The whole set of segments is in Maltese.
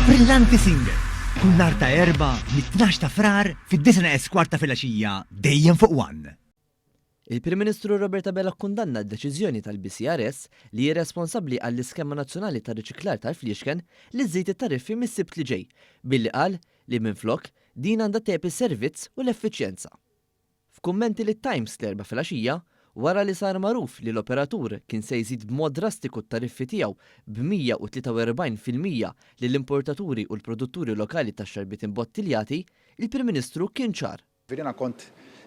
Brillanti Singer, kull nhar ta' Erbgħa mit-tnax ta' Frar fid-disgħa neqes kwart ta' filgħaxija dejjem fuq One. Il-Prim Ministru Robert Abela kkundanna d-deċiżjoni tal-BCRS, li hi responsabbli għall-iskema nazzjonali ta' riċiklar tal-fliexken, li żżid it-tariffi mis-Sibt li ġej, billi qal li minflok, din għandha ttejjeb is-servizz u l-effiċjenza. F'kummenti lit-Times l-Erbgħa filgħaxija, wara li sar magħruf li l-operatur kien se jżid b'mod drastiku t-tariffi tiegħu b'143% lill-importaturi u l-produtturi lokali tax-xarbiet imbottiljati, il-Prim Ministru kien ċar. Jiena kont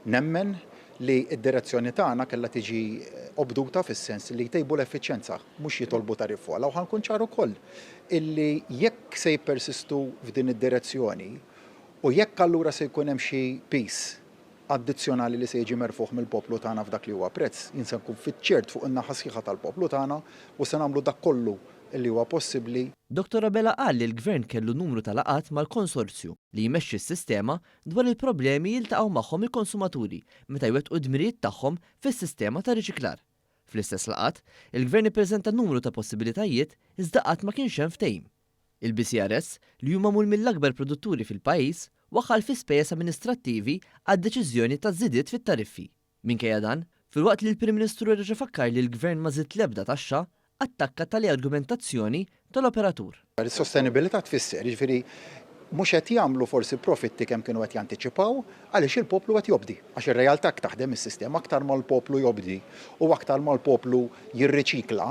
nemmen li d-direzzjoni tagħna kellha tiġi obduta fis-sens li jtejbu l-effiċjenza, mhux jitolbu tariffa ogħla. U ħa nkun ċar ukoll illi jekk se jippersistu f'din id-direzzjoni u jekk allura se jkun hemm xi piż addizzjonali li se jiġi merfugħ mill-poplu tagħna f'dak li huwa prezz, jien se nkun fiċ-ċert fuq in-naħa sħiħa tal-poplu tagħna u se nagħmlu dak kollu li huwa possibbli. Dottor Abela qal li l-Gvern kellu numru ta' laqgħat mal-konsorzju li jmexxi s-sistema dwar il-problemi jiltaqgħu magħhom il-konsumaturi meta jwettqu d-dmirijiet tagħhom fis-sistema ta' riċiklar. Fl-istess laqgħat, il-Gvern ippreżenta numru ta' possibilitajiet iżda qatt ma kienx hemm ftehim. Il-BCRS, li hu magħmul mill-akbar produtturi fil-pajjiż, waħħal fi spejjeż amministrattivi għad-deċiżjoni ta' żidiet fit-tariffi. Minkejja dan, filwaqt li l-Prim Ministru reġa' fakkar li l-Gvern ma żied l-ebda taxxa, attakka tali argumentazzjoni tal-operatur. Is-sostenibilità tfisser, jiġifieri mhux qed jagħmlu forsi profitti kemm kienu qed jantiċipaw għaliex il-poplu qed jobdi. Għax ir-realtà hekk taħdem is-sistema, aktar ma l-poplu jobdi u aktar ma l-poplu jirriċikla,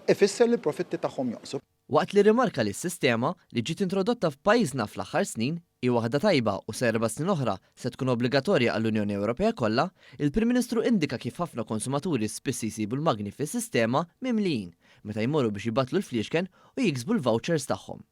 ifisser li l-profitti tagħhom jonqsu. Waqt li rrimarka li s-sistema, li ġiet introdotta f'pajjiżna fl-aħħar snin, hi waħda tajba u sa 4 snin oħra se tkun obbligatorja għall-Unjoni Ewropea kollha, il-Prim Ministru indika kif ħafna konsumaturi spiss jsibu l-magni fis-sistema mimlijin meta jmorru biex jbattlu l-fliexken u jiksbu l-vouchers tagħhom.